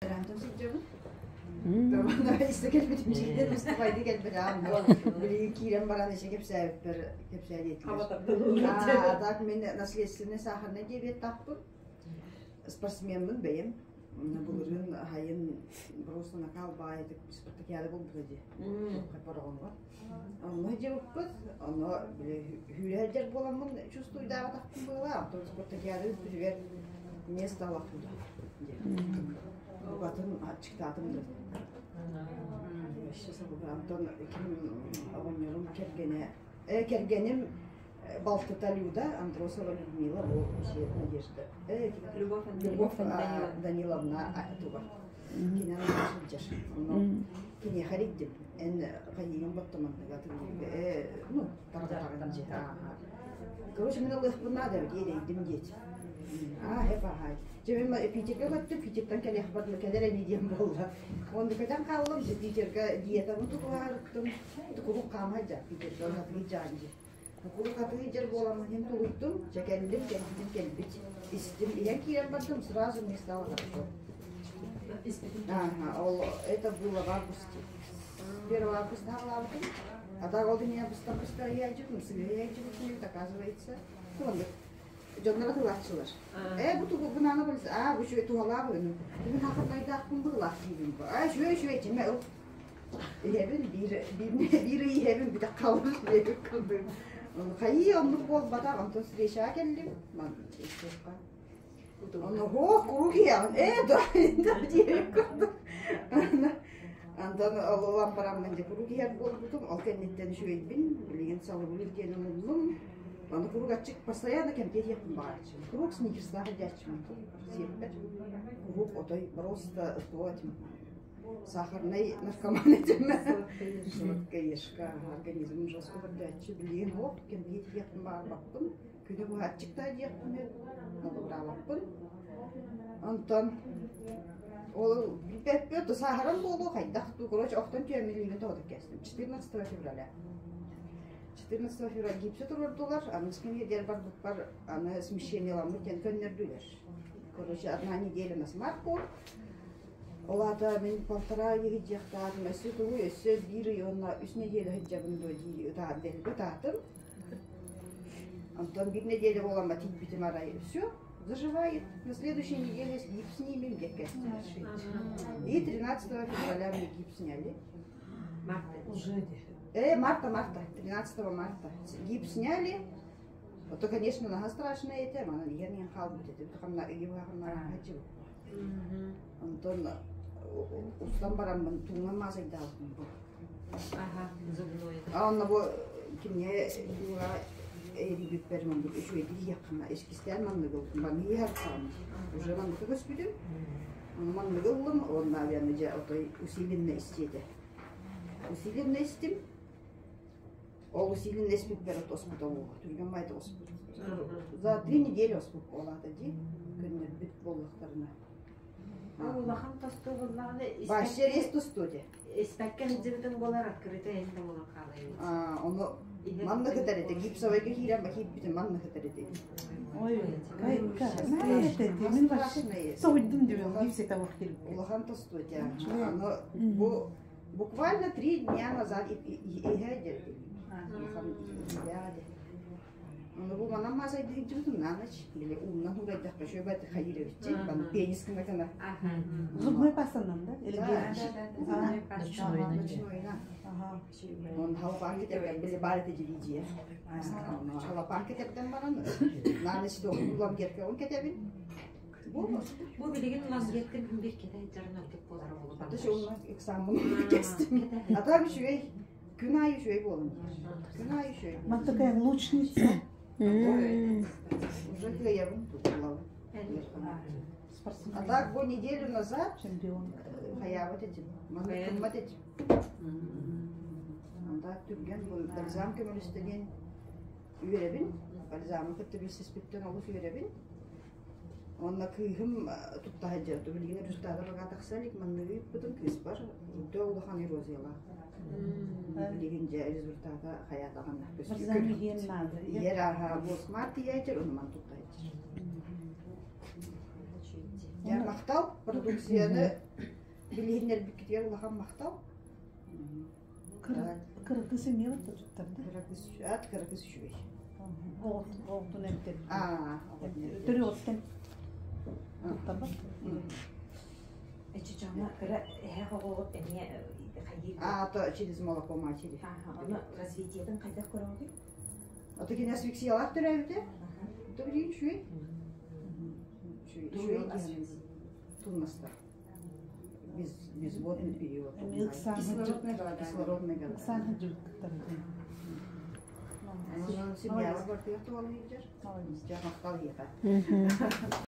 Антон сылдьабын. Истэ кэлбитим дьиэтин устубайды кэлбит аам билигин киирэн баран ичи кэпсээбиппэр кэпсээдиэтилэр. А так мин наследственный сахарный диабеттаахпын. Спортсменмын бэйэм. Былырыын хайын просто накал баайытык спартакиада буолбута дии. Хаппороҕоҥҥо. Онно дьыбыппыт, ону хүүрэ сылдьар буоламмын чувствуйдаабатахпын быһыылаах, оттон спартакиада бүппүтүгэр мне стало худо диэн. Букатын аччыктаатым да. Вообще сабыга Антон ким оҕонньорум кэргэнэ, кэргэним балтыта Люда Андросова Людмила, бу Надежда, Любовь Любовь Даниловна туга. Кинэн сылдьар. Онно киниэхэ эрийдим. Эн хайыыгын боттомонныга э ну тарҕатаҕын дьи. Короче, мин ылыахпын наада эбит, иэдэйдим диэт. Аа, хэп аһай. Дьэ мин Питергэ көттүм, Питертэн кэлиэх бардым, кэлэр ини диэн буолла. Онно көтөн хааллым, Питергэ диетабын тутуһаарыттым. Куруук хаама дьа, Питергэ хатыы дьаан дьи. Куруук хатыы дьэр буоламмын иһин тулуйдум, дьэ кэллим, кэлбитим кэлбит. Истим, иһэн киирэн бардым, сразу мне стало хорошо. Ага, ол это было в августе. 1 августа хаалаабытым. А так ол меня быстар-быстар иһээччибит, сыыһа иһээччибит, оказывается. Оннук. Дьоннор атылааччылар. Э, бу тугу бунааны билс, аа, бу үчүгэй туһалаах үһү. Бүгүн хаахырдайдаахпын быһылаах диибин. Аа, үчүгэй үчүгэй чимэ ыл. Иһэбин биир биир биир ый иһэбин бүтэх хаалбыт диэбит курдук. Хайыы оннук буолбатах, онтон встречаҕа кэллим. Ман Онно һуох куруук иһэҕин ээ да диэбит курдук. Антон ололон бараммын дьэ куруук иһэр буолбутум. Ол кэнниттэн үчүгэйбин, билигин салыбыыр диэн умуллум. Аны куруук аччык постоянно кэмпиэт иһиэхпин баҕараччым. Куруук сникерстаах илдьээччим сиэппэр. Куруук отой просто то этим сахарный наркоман этим. Сладкоежка организм жестко көрдөөччү. Билигин һуох кэмпиэт иһиэхпин баҕарбаппын. Күнү быһа диэхпин налыбыраабаппын. Онтон ол билбэппит сааһыран буолуо хайдах дуу, короче, охтон түөммүлүүнү тоҕо кэстим. 14 февраля. 14 февраля гипсэ туруордулар, аны скинхедер барбыппар аны смещениеламмыт диэн көннөрдүлэр. Короче, одна неделя на смарку. Ол аата мин полтора ый сылдьыахтаатым, өссө тугуй, өссө биир ый уонна үс нэдиэлэ сылдьабын дуо дии ытаат ытаатым. Антон биир нэдиэлэ буолан тиийбитим арай все, заживает. На следующей неделе гипс снимем, диэккэ И 13 февраля мне гипс сняли. Марта. Уже марта, марта, 13 марта. Гипс сняли. Это, конечно, наһаа страшная тема, она иһэн хаалбыт этим, хамна ыйыва хамна Онтон устан бараммын туунан маасайдаабытым бу. Ага, зубной. А онно бу кинигэ эрийбиппэр маннык үчүгэйдик иһиэххинэ эскистээн маннык ыллым маннык иһэр уже маннык көспүтүм маннык ыллым уонна наверное дьэ отой усиленно истиэтэ усиленно истим ол усиленно испиппэр оспут ол түргэн майда оспут за 3 недели оспут буолаата дии көннөрбүт буоллахтарына Улахан тостуу буллаҕына Вообще рез тостуу дии. Испэккэ сылдьыбытын буолар открыто эн да буолан хаалайбыт. Ону манна кытар этэ гипсовойга киирэн киирбитим манна кытар этэ. Ой, мен вообще соһуйдум диэн гипс это Улахан тостуу этэ. Аны бу буквально 3 дня назад иһэ улахан Ну, бу манан маасайдыһыдьыбытым на ночь или уунан хуурайдахха шөбөт хайырыбытчи бан пенис гына гына Зубной пастанан да? Или Ночной. Он халапаан кетерген били бар эти дивидия. Халапаан кетерден баран на ночь лонгетка он кетебин. Бу Бу билигин лонгеттин бир кете дьарын ордук буолар буолу. Аты шоуна экзамен кестим. А там үчүгэй күн айы үчүгэй буолун. Күн айы үчүгэй. Мат такая лучница. Уже кыайабын тутулабын. А так бу неделю назад Чемпион. хаябыт этим. Маннык этим. Анда түргэн бу бальзам көмөлөстеген үөрэбин. Бальзамы кытта билсиспиттен олус үөрэбин. Онно кыыһым туттаһа дьэ, билигин результата бага тахса илик манныгы ыппытым кыыс бар. Өтө улахан эрозиялаах. Билигин дьэ результата хаятаҕанна Бальзам иһиэн наада. Иер аха бу смарт иһээчер, ону ман туттаһа. Дьэ, махтал продукцияны билиһиннэрбиккитигэр улахан махтал. Кыра кыз эмиэ бар туттар да? Кыра кыз, ат кыра кыз үчүгэй. Оҕотун эмтэр. Аа, Төрүөҕүттэн туттарбат. Эчи дьоҥҥо кыра эһэ оҕоҕут эмиэ хайыы. А, то через молоко матери. Ону развитиетын хайдах көрөҕүтүй? Ото кини асфиксиялаах төрөөбүтэ. То билигин үчүгэй. Үчүгэй диэн тумнастар. Без, безводный период. Эмиэ ыксаан Кислородный голодание. Кислородный голодание. Ыксаан сылдьыбыт кыттар. Онон семьяҕа бартыгар туһалыыр. Дьэ, махтал эһиэхэ.